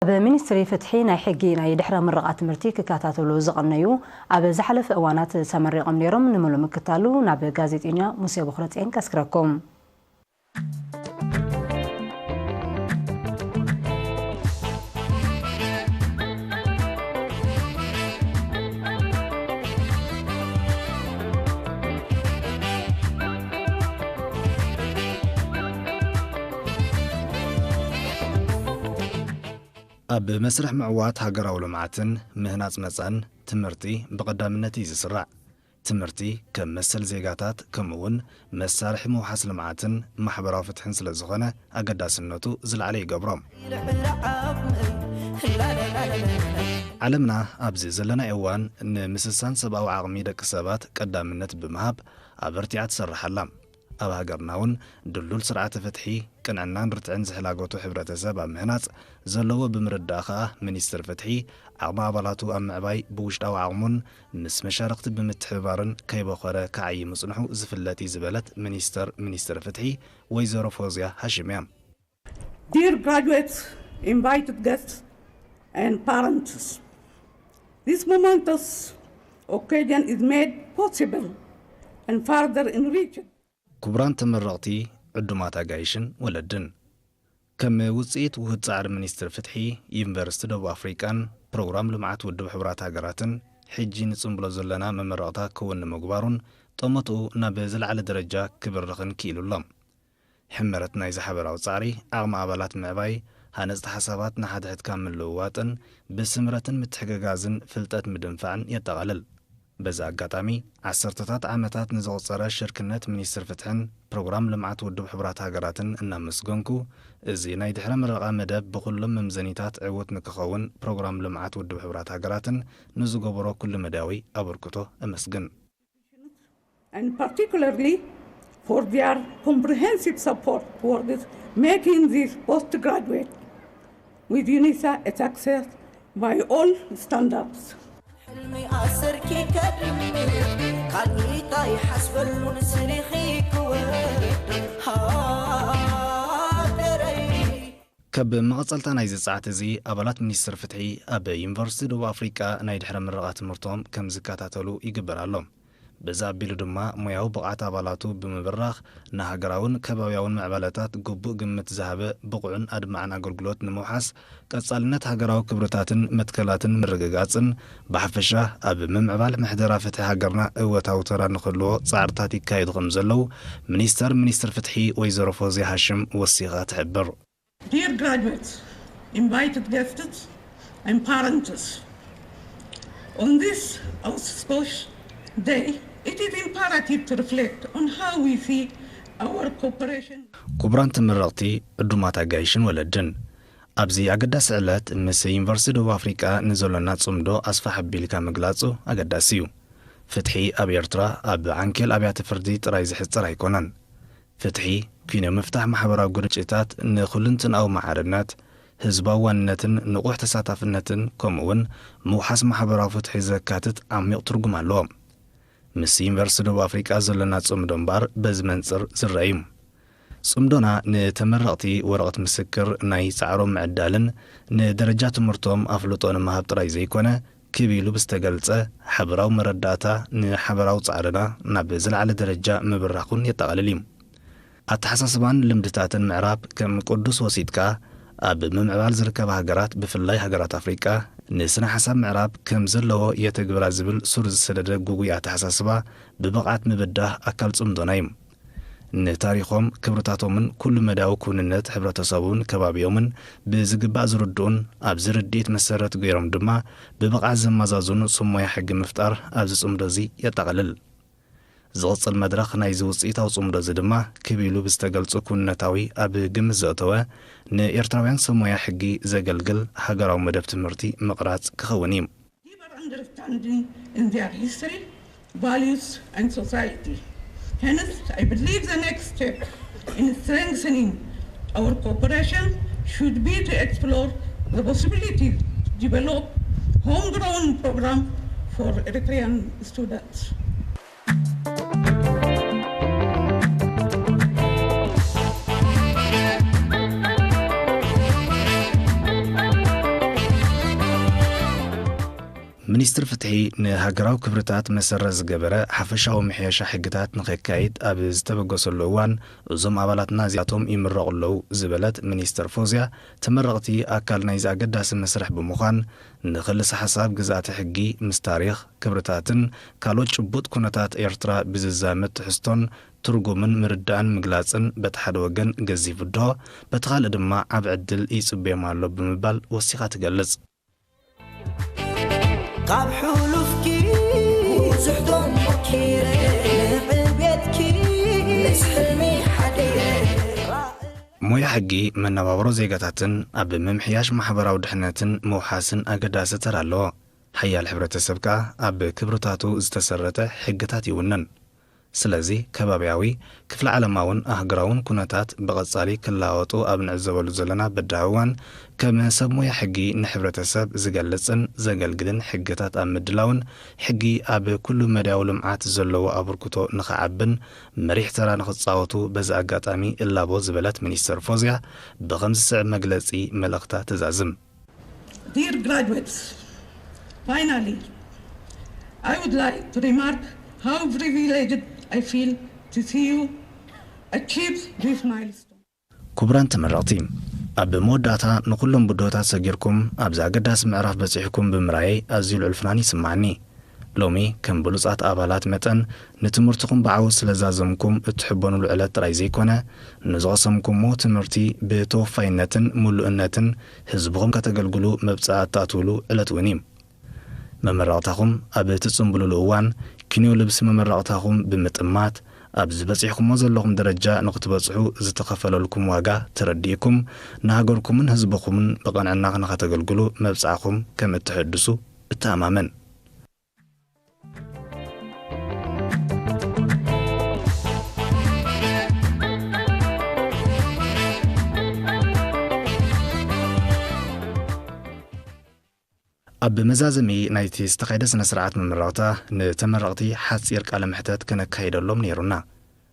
ኣብ ሚኒስትሪ ፍትሒ ናይ ሕጊ ናይ ድሕረ ምረቓ ትምህርቲ ክከታተሉ ዝቐነዩ ኣብ ዝሓለፈ እዋናት ተመሪቖም ነይሮም ንምሉ ምክታሉ ናብ ጋዜጠኛ ሙሴ በኹረጽዮን ከስክረኩም። ኣብ መስርሕ ምዕዋት ሃገራዊ ልምዓትን ምህናጽ መጻን ትምህርቲ ብቐዳምነት እዩ ዝስራዕ። ትምህርቲ ከም መሰል ዜጋታት ከምኡ እውን መሳርሒ ምውሓስ ልምዓትን ማሕበራዊ ፍትሕን ስለ ዝኾነ ኣገዳስነቱ ዝለዓለ ይገብሮ። ዓለምና ኣብዚ ዘለናዮ እዋን ንምስሳን ሰብኣዊ ዓቕሚ ደቂ ሰባት ቀዳምነት ብምሃብ ኣበርቲዓ ትሰርሕ ኣላ። ኣብ ሃገርና እውን ድልዱል ስርዓተ ፍትሒ፣ ቅንዕናን ርትዕን ዝሕላገቱ ሕብረተሰብ ኣብ ምህናጽ ዘለዎ ብምርዳእ ከኣ ሚኒስትሪ ፍትሒ ዓቕሚ ኣባላቱ ኣብ ምዕባይ ብውሽጣዊ ዓቕሙን ምስ መሻርኽቲ ብምትሕብባርን ከይበኾረ ክዓዪ ምጽንሑ ዝፍለጥ እዩ ዝበለት ሚኒስተር ሚኒስትሪ ፍትሒ ወይዘሮ ፎዝያ ሃሽም እያ። Dear graduates, invited guests and parents, this momentous occasion is made possible and further enriched. ክቡራን ተመረቕቲ፣ ዕዱማት ኣጋይሽን ወለድን፣ ከም ውጽኢት ውሁድ ጻዕሪ ሚኒስትሪ ፍትሒ፣ ዩኒቨርሲቲ ደቡብ ኣፍሪቃን ፕሮግራም ልምዓት ውድብ ሕቡራት ሃገራትን ሕጂ ንጽንብሎ ዘለና መመረቕታ ክውን ንምግባሩን ጠመትኡ ናብ ዝለዓለ ደረጃ ክብርኽን ክኢሉ ኣሎ። ሕመረት ናይዚ ሓበራዊ ጻዕሪ ዓቕሚ ኣባላት ምዕባይ፣ ሃነጽቲ ሓሳባት ንሓድሕድካ ምልውዋጥን ብስምረትን ምትሕግጋዝን ፍልጠት ምድንፋዕን የጠቓልል። በዚ ኣጋጣሚ ዓሰርተታት ዓመታት ንዘቑጸረ ሽርክነት ሚኒስትሪ ፍትሕን ፕሮግራም ልምዓት ውድብ ሕቡራት ሃገራትን እናመስገንኩ፣ እዚ ናይ ድሕረ ምረቓ መደብ ብኹሎም መምዘኒታት ዕዉት ንክኸውን ፕሮግራም ልምዓት ውድብ ሕቡራት ሃገራትን ንዝገበሮ ኩሉ መዳያዊ ኣበርክቶ እመስግን። And particularly for their comprehensive support towards making this postgraduate with UNISA a success by all standards. ሕልሚ ኣሰርኪ ከድምር ካልሚታ ይሓስበሉ ንስኒኺ ክወድ ሃገረይ። ካብ መቐጸልታ ናይዚ ጸዓት እዚ ኣባላት ሚኒስትሪ ፍትሒ ኣብ ዩኒቨርሲቲ ደቡብ ኣፍሪቃ ናይ ድሕረ ምረቓ ትምህርቶም ከም ዝከታተሉ ይግበር ኣሎ። በዚ ኣቢሉ ድማ ሞያዊ ብቕዓት ኣባላቱ ብምብራኽ ንሃገራውን ከባብያውን ምዕባለታት ግቡእ ግምት ዝሃበ ብቑዕን ኣድማዕን ኣገልግሎት ንምውሓስ ቀጻልነት ሃገራዊ ክብርታትን መትከላትን ምርግጋጽን ብሓፈሻ ኣብ ምምዕባል ምሕደራ ፍትሒ ሃገርና እወታዊ ተራ ንክህልዎ ጻዕርታት ይካየዱ ከም ዘለዉ ሚኒስተር ሚኒስትሪ ፍትሒ ወይዘሮ ፎዝያ ሃሽም ወሲኻ ትሕብር። Dear graduates, invited guests, and parents, on this auspicious day, it is imperative to reflect on how we see our cooperation. ክቡራን ተመረቕቲ፣ ዕዱማት ኣጋይሽን ወለድን፣ ኣብዚ ኣገዳሲ ዕለት ምስ ዩኒቨርሲቲ ደቡብ ኣፍሪቃ ንዘሎና ጽምዶ ኣስፍሕ ኣቢልካ ምግላጹ ኣገዳሲ እዩ። ፍትሒ ኣብ ኤርትራ ኣብ ዓንኬል ኣብያተ ፍርዲ ጥራይ ዝሕጸር ኣይኮነን። ፍትሒ፣ ኲነ ምፍታሕ ማሕበራዊ ግርጭታት ንኹልንትናዊ ማዕርነት፣ ህዝባዊ ዋንነትን ንቑሕ ተሳታፍነትን ከምኡ'ውን ምውሓስ ማሕበራዊ ፍትሒ ዘካትት ዓሚቕ ትርጉም ኣለዎ። ምስ ዩኒቨርሲቲ ደቡብ ኣፍሪቃ ዘሎና ጽምዶ እምበኣር በዚ መንጽር ዝረአ እዩ። ጽምዶና ንተመረቕቲ ወረቐት ምስክር ናይ ጻዕሮም ምዕዳልን ንደረጃ ትምህርቶም ኣፍልጦ ንምሃብ ጥራይ ዘይኮነ፣ ክብ ኢሉ ብዝተገልጸ ሓበራዊ መረዳእታ ንሓበራዊ ጻዕርና ናብ ዝለዓለ ደረጃ ምብራኽ እውን የጠቓልል እዩ። ኣተሓሳስባን ልምድታትን ምዕራብ ከም ቅዱስ ወሲድካ፣ ኣብ ምምዕባል ዝርከባ ሃገራት ብፍላይ ሃገራት ኣፍሪቃ ንስነ ሓሳብ ምዕራብ ከም ዘለዎ የተግብራ ዝብል ሱር ዝሰደደ ጉጉይ ኣተሓሳስባ ብብቕዓት ምብዳህ ኣካል ጽምዶና እዩ። ንታሪኾም፣ ክብርታቶምን ኩሉ መዳያዊ ክውንነት ሕብረተሰቡን ከባቢኦምን ብዝግባእ ዝርድኡን ኣብዚ ርድኢት መሰረት ገይሮም ድማ ብብቕዓት ዘመዛዝኑ ሰብ ሞያ ሕጊ ምፍጣር ኣብዚ ጽምዶ እዚ የጠቓልል። ዝቕጽል መድረኽ ናይዚ ውጽኢታዊ ጽምዶ እዚ ድማ ክብ ኢሉ ብዝተገልጹ ክውንነታዊ ኣብ ግምት ዘእተወ ንኤርትራውያን ሰብ ሞያ ሕጊ ዘገልግል ሃገራዊ መደብ ትምህርቲ ምቕራጽ ክኸውን እዩ። Deeper understanding in their history, values and society. Hence, I believe the next step in strengthening our cooperation should be to explore the possibility to develop homegrown program for Eritrean students. ሚኒስትሪ ፍትሒ ንሃገራዊ ክብርታት መሰረት ዝገበረ ሓፈሻዊ ምሕያሻ ሕግታት ንኸካይድ ኣብ ዝተበገሰሉ እዋን፣ እዞም ኣባላትና እዚኣቶም ይምረቑ ኣለዉ ዝበለት ሚኒስትር ፎዝያ፣ ተመረቕቲ ኣካል ናይዚ ኣገዳሲ መስርሕ ብምዃን፣ ንኽልሰ ሓሳብ ግዝኣተ ሕጊ ምስ ታሪኽ፣ ክብርታትን ካልኦት ጭቡጥ ኩነታት ኤርትራ ብዝዛመድ ትሕዝቶን ትርጉምን ምርዳእን ምግላጽን በቲ ሓደ ወገን ገዚፍ ብድሆ፣ በቲ ካልእ ድማ ዓቢ ዕድል ይጽበዮም ኣሎ ብምባል ወሲኻ ትገልጽ። ካብ ሕሉፍኪ ብዙሕ ተሞኪረ፣ ንዕቤትኪ ምስ ሕልሚ ሓዲረ። ሞያ ሕጊ መነባብሮ ዜጋታትን ኣብ ምምሕያሽ ማሕበራዊ ድሕነትን ምውሓስን ኣገዳሲ ተራ ኣለዎ። ሓያል ሕብረተሰብ ከኣ ኣብ ክብርታቱ ዝተሰረተ ሕግታት ይውንን። ስለዚ ከባብያዊ፣ ክፍለ ዓለማውን ኣህጉራውን ኩነታት ብቐጻሊ ክለዋወጡ ኣብ ንዕዘበሉ ዘለና በዳሂ እዋን፣ ከም ሰብ ሞያ ሕጊ ንሕብረተሰብ ዝገልጽን ዘገልግልን ሕግታት ኣብ ምድላውን ሕጊ ኣብ ኩሉ መዳያዊ ልምዓት ዘለዎ ኣበርክቶ ንኽዓብን መሪሕ ተራ ንኽጻወቱ በዚ ኣጋጣሚ እላቦ ዝበለት ሚኒስተር ፎዝያ ብኸም ዝስዕብ መግለጺ መልእኽታ ትዛዝም። Dear graduates, finally, I would like to remark how privileged I feel to see you achieve this milestone. ክቡራን ተመረቕቲ፣ ኣብ መወዳእታ ንኹሎም ብድሆታት ሰጊርኩም ኣብዚ ኣገዳሲ ምዕራፍ በጺሕኩም ብምርኣየይ ኣዝዩ ልዑል ፍናን ይስምዓኒ። ሎሚ ከም ብሉጻት ኣባላት መጠን ንትምህርትኹም ብዓወት ስለ ዛዘምኩም እትሕበኑሉ ዕለት ጥራይ ዘይኮነ፣ ንዝቐሰምኩሞ ትምህርቲ ብተወፋይነትን ምሉእነትን ህዝብኹም ከተገልግሉ መብጽዓ እተእትውሉ ዕለት እውን እዩ። መመረቕታኹም ኣብ እትጽምብሉሉ እዋን፣ ክንዮ ልብሲ መመረቕታኹም ብምጥማት፣ ኣብዚ በጺሕኩሞ ዘለኹም ደረጃ ንኽትበጽሑ ዝተኸፈለልኩም ዋጋ ተረዲእኩም፣ ንሃገርኩምን ህዝብኹምን ብቐንዕና ንኸተገልግሉ መብጽዓኹም ከም እትሕድሱ እተኣማመን። ኣብ መዛዘሚ ናይቲ ዝተኻየደ ስነ ስርዓት ምምረቕታ፣ ንተመረቕቲ ሓጺር ቃለ መሕተት ከነካይደሎም ነይሩና።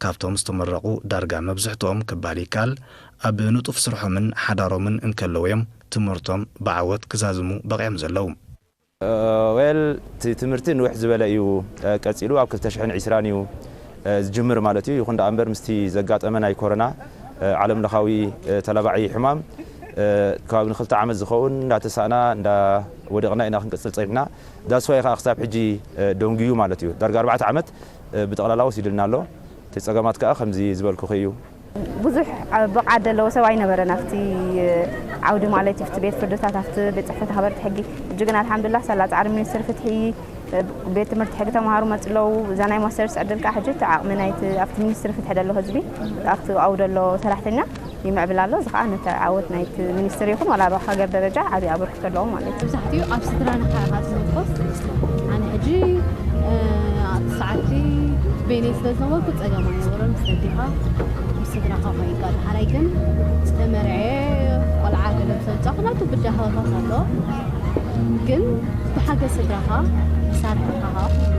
ካብቶም ዝተመረቑ ዳርጋ መብዝሕትኦም ክበሃል ይከኣል፣ ኣብ ንጡፍ ስርሖምን ሓዳሮምን እንከለዉ እዮም ትምህርቶም ብዓወት ክዛዝሙ በቒዖም ዘለዉ። ዌል፣ እቲ ትምህርቲ ንውሕ ዝበለ እዩ ቀጺሉ፣ ኣብ ክልተ ሽሕን ዕስራን እዩ ዝጅምር ማለት እዩ። ይኹን ደኣ እምበር ምስቲ ዘጋጠመ ናይ ኮሮና ዓለም ለኻዊ ተላባዒ ሕማም፣ ካብ ንክልተ ዓመት ዝኸውን እንዳተሳእና እንዳወደቕና ኢና ክንቅጽል ጸኒሕና። ዳስዋይ ከዓ ክሳብ ሕጂ ደንጉዩ ማለት እዩ። ዳርጋ ኣርባዕተ ዓመት ብጠቕላላ ወሲዱልና ኣሎ። እቲ ጸገማት ከዓ ከምዚ ዝበልኩኺ እዩ። ብዙሕ ብቕዓት ዘለዎ ሰብ ኣይነበረን ኣብቲ ዓውዲ ማለት እዩ፣ ኣብቲ ቤት ፍርድታት፣ ኣብቲ ቤት ጽሕፈት ኣኽበርቲ ሕጊ። ሕጂ ግን ኣልሓምዱሊላህ ሳላ ጻዕሪ ሚኒስትሪ ፍትሒ፣ ቤት ትምህርቲ ሕጊ ተምሃሮ መጽእ ኣለዉ። እዛ ናይ ማስተርስ ዕድል ከዓ ሕጂ እቲ ዓቕሚ ናይቲ ኣብቲ ሚኒስትሪ ፍትሒ ደሎ ህዝቢ ኣብቲ ኣብኡ ደሎ ሰራሕተኛ ይምዕብል ኣሎ። እዚ ከዓ ነቲ ዓወት ናይቲ ሚኒስትሪ ይኹን ዋላ ኣብ ሃገር ደረጃ ዓብዪ ኣበርክቶ ኣለዎ ማለት እዩ። መብዛሕትኡ ኣብ ስድራና ኢኻ ኢኻ ትምርኮስ። ኣነ ሕጂ ኣብቲ ሰዓትቲ በይነይ ስለ ዝነበርኩ ጸገም ኣይነበሮን። ምስ ነዴኻ ምስ ስድራኻ ኮይንካ። ደሓራይ ግን ዝተመርዐ ቆልዓ ገለ ምስ ኣምጻእኩ ናቱ ብዳህታት ኣሎ። ግን ብሓገዝ ስድራኻ መሳርሕኻ ከዓ ኩሉ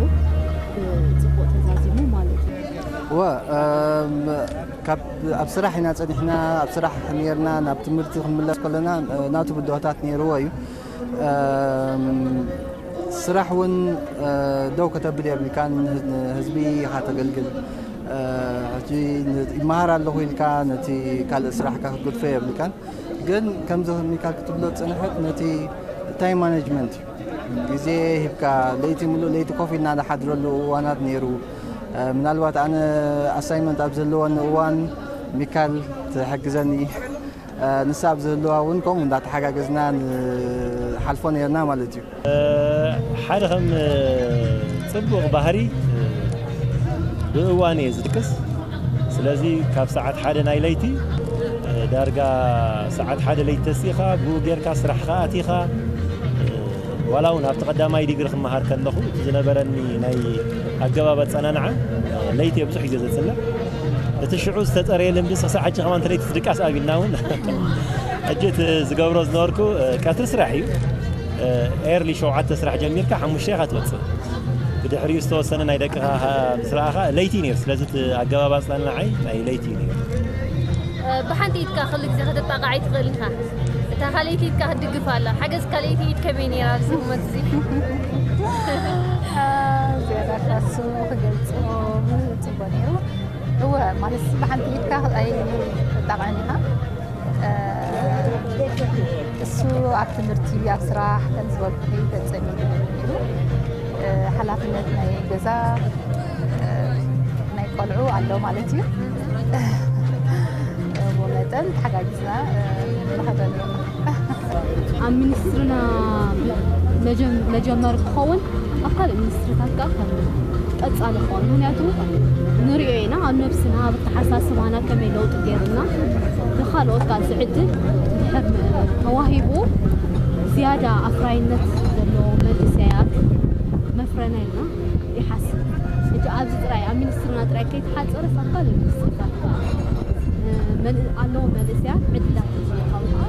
ብጽቡቕ ተዛዚሙ ማለት እዩ። እወ፣ እም፣ ካብ ኣብ ስራሕ ኢና ጸኒሕና፣ ኣብ ስራሕ ነይርና፣ ናብ ትምህርቲ ክንምለስ ከለና፣ እ፣ ናቱ ብድሆታት ነይርዎ እዩ። እም፣ ስራሕ እውን፣ እ፣ ደው ከተብል የብልካን፣ ንህ-፣ ንህዝቢ ኢኻ ተገልግል። እ፣ ሕጂ ን-፣ ይመሃር ኣለኹ ኢልካ ነቲ ካልእ ስራሕካ ክትገድፎ የብልካን። ግን ከምዚ ሚካል ክትብሎ ዝጸንሐት ነቲ ታይም ማኔጅመንት እዩ። ግዜ ሂብካ ለይቲ ምሉእ ለይቲ ኮፍ ኢልና ንሓድረሉ እዋናት ነይሩ። እ፣ ምናልባት ኣነ ኣሳይመንት ኣብ ዘለወኒ እዋን ሚካል ትሕግዘኒ፣ እ፣ ንሳ ኣብ ዝህልዋ እውን ከምኡ እንዳተሓጋገዝና ንሓልፎ ነይርና ማለት እዩ። ሓደ ከም ጽቡቕ ባህሪ ብእዋን እየ ዝድቅስ። ስለዚ ካብ ሰዓት ሓደ ናይ ለይቲ ዳርጋ ሰዓት ሓደ ለይቲ ተሲኻ ብኡ ጌርካ ስራሕኻ ኣቲኻ፣ ዋላ እውን ኣብቲ ቀዳማይ ዲግሪ ክመሃር ከለኹ እቲ ዝነበረኒ ናይ ኣገባብ ኣጸናንዓ ለይቲ እየ ብዙሕ ግዜ ዘጽንዕ። እቲ ሽዑ ዝተጸረየ ልምዲ ክሳዕ ሕጂ ከማን እቲ ለይቲ ድቃስ ኣቢልና እውን ሕጂ እቲ ዝገብሮ ዝነበርኩ ቀትሪ ስራሕ እዩ። ኤርሊ ሸውዓተ ስራሕ ጀሚርካ ሓሙሽተ ኢኻ ትወጽእ። ብድሕሪኡ ዝተወሰነ ናይ ደቅኻ ምስ ረኣኻ ለይቲ እዩ ነይሩ። ስለዚ እቲ ኣገባብ ኣጽናንዓይ ናይ ለይቲ እዩ ነይሩ። ብሓንቲ ኢድካ ክሉ ግዜ ከተጣቕዓ ኣይትኽእልን ኢኻ። እታ ካልኣይቲ ኢድካ ክትድግፍ ኣላ። ሓገዝ ካልኣይቲ ኢድ ከመይ ነይራ ኣብዚ እመት እዚ? ዝያዳ ካሱ ክገልጾ ጽቡቅ ነይሩ። እወ ማለት ብሓንቲ ኢድካ ኣይጠቕዕን ኢኻ። እሱ ኣብ ትምህርቲ ኣብ ስራሕ ከም ዝበልኩ ተጸሚዱ ነይሩ። ሓላፍነት ናይ ገዛ ናይ ቆልዑ ኣሎ ማለት እዩ። ብኡ መጠን ተሓጋጊዝና ንኸደሉ። ኣብ ሚኒስትርና መጀመሪ ክኸውን ኣብ ካልእ ሚኒስትርታት ከዓ ከም ቀፃሊ ክኸውን። ምክንያቱ ንሪኦ ኢና ኣብ ነብስና ኣብ ኣተሓሳስባና ከመይ ለውጢ ገይሩና ንካልኦት ከዓ ዝዕድል ድሕር ተዋሂቡ ዝያዳ ኣፍራይነት ዘለዎ መንእሰያት መፍረና ኢልና ይሓስብ። ሕጂ ኣብዚ ጥራይ ኣብ ሚኒስትርና ጥራይ ከይተሓፀረ ሳብ ካልእ ሚኒስትርታት ከዓ ኣለዎ መንእሰያት ዕድላት ተዝወሃቡ ከዓ